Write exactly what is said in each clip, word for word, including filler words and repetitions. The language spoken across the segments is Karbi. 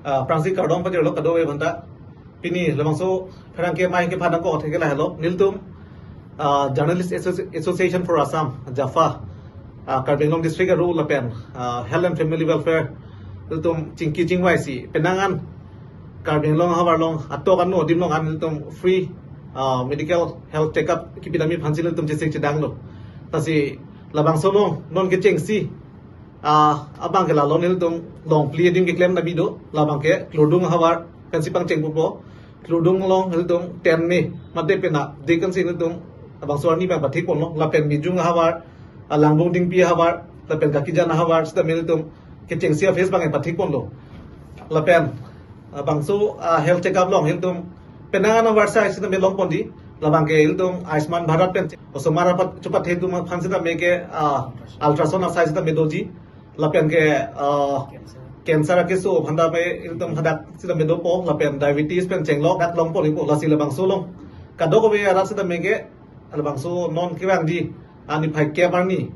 Ah, aphrangsi kardom pajirlo kadokave aphanta. Pini labangso pherangke amei kephan ako theke lahelo. Nelitum, ah, Journalist Associ-, Association for Assam, JAFA, ah, Karbi Anglong District aru lapen, ah, Health and Family Welfare, nelitum chingki chingvaisi penang an Karbi Anglong ahavar along atok ano adim along an nelitum free, ah, medical health checkup kipidamji aphansi nelitum chesik chedanglo. Lasi labangso along non kechengsi, ah, abang ke lalo nelitum longphli adim keklem dam do, labang ke Klurdung ahavar pensi pangcheng pupo. Klurdung along nelitum ten me mate pena dekan si nelitum labangso arni abang pathik ponlo, lapen Mijung ahavar, ah, Langbung Dingpi ahavar, lapen Kakijan ahavar sita nelitum kechengsi a-phase abang pathik ponlo. Lapen, ah, bangso, ah, health checkup along nelitum penang an ahavar sai sita me long ponji, labang ke nelitum Ayushman Bharat pen osomar apat chepathe atum aphan sita me ke, ah, ultrasound asai sita me doji, lapen ke, ah, cancer akeso aphanta me nelitum hadak sita me dopo, lapen diabetes pen chenglok dak long ponpo. Lasi labangso along kadokave arat sita me ke labangso non kevangji, ah, niphai kep arni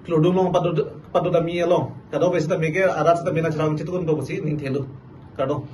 Klurdung along pado, padodamji along kadokave sita me ke arat sita me nangcherap chitu do pusi ning thelo. Kardom.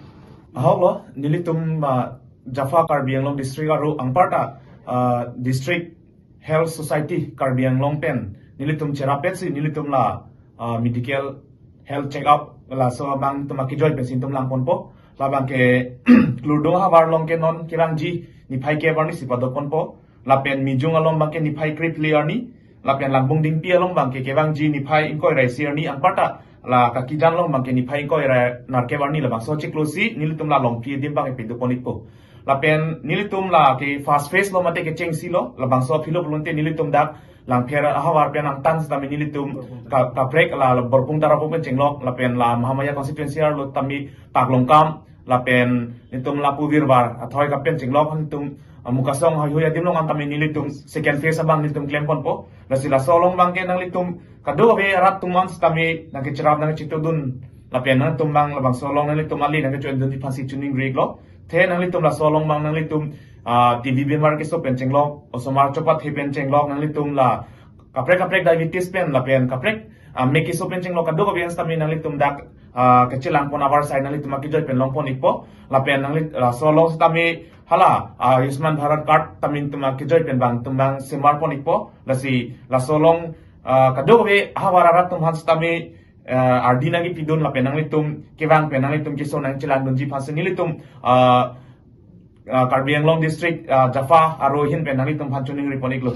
Ahok lo, nelitum, ah, JAFA Karbi Anglong District aru anparta, ah, District Health Society Karbi Anglong pen nelitum cherap-etsi nelitum la, ah, medical health check-up laso abang atum akejoi pensi nelitum lang ponpo. Labang ke Klurdung ahavar along ke non kevangji niphai kep arni si pado ponpo. Lapen Mijung along abang ke niphai krephli arni. Lapen Langbung Dingpi along abang ke kevangji niphai ingkoi ra isi arni, anparta la Kakijan along abang ke niphai ingkoi ra nerkep arni. Labangso chiklo si nelitum la longphli adim abang pado pon ikpo. Lapen nelitum la ke first phase lo mate kechengsi lo, labangso aphi lo pulote nelitum dak Langpher ahavar pen angtan sitame nelitum ka, kaprek la, la Borpung Tarapung pen chenglok, lapen la Mahamaya constituency arlo tame Taklongkam, lapen nelitum lapu Virbar athoi kapen chenglok, nelitum, ah, Mukasong haihui adim along an tame nelitum second phase abang nelitum klem ponpo. Lasi laso along abang ke nanglitum kadokave arat atum an sitame nangkecherap nangkechitudun, lapen nangtum abang labangso along nanglitum ali nangkecho-endunji aphansi choningri iklo. The nanglitum laso along abang nanglitum, ah, T B bimar keso pen chenglok, osomar chepathe pen chenglok, nanglitum la kaprek kaprek diabetes pen lapen kaprek, ah, me keso pen chenglok kadokave an sitame nanglitum dak, ah, kachelang pon ahavar sai nanglitum akejoi pen long pon ikpo. Lapen nanglit laso along sitame hala, ah, Ayushman Bharat card tame nelitum akejoi pen abang nelitum abang semar pon ikpo. Lasi laso along, ah, kadokave ahavar arat atum aphan sitame, ah, ardi nangkepidun lapen nanglitum kevang pen nanglitum keso nangchelangdunji aphansi nelitum, ah, ah, Karbi Anglong District, ah, JAFA aru ahin pen nanglitum aphan choningri pon iklo.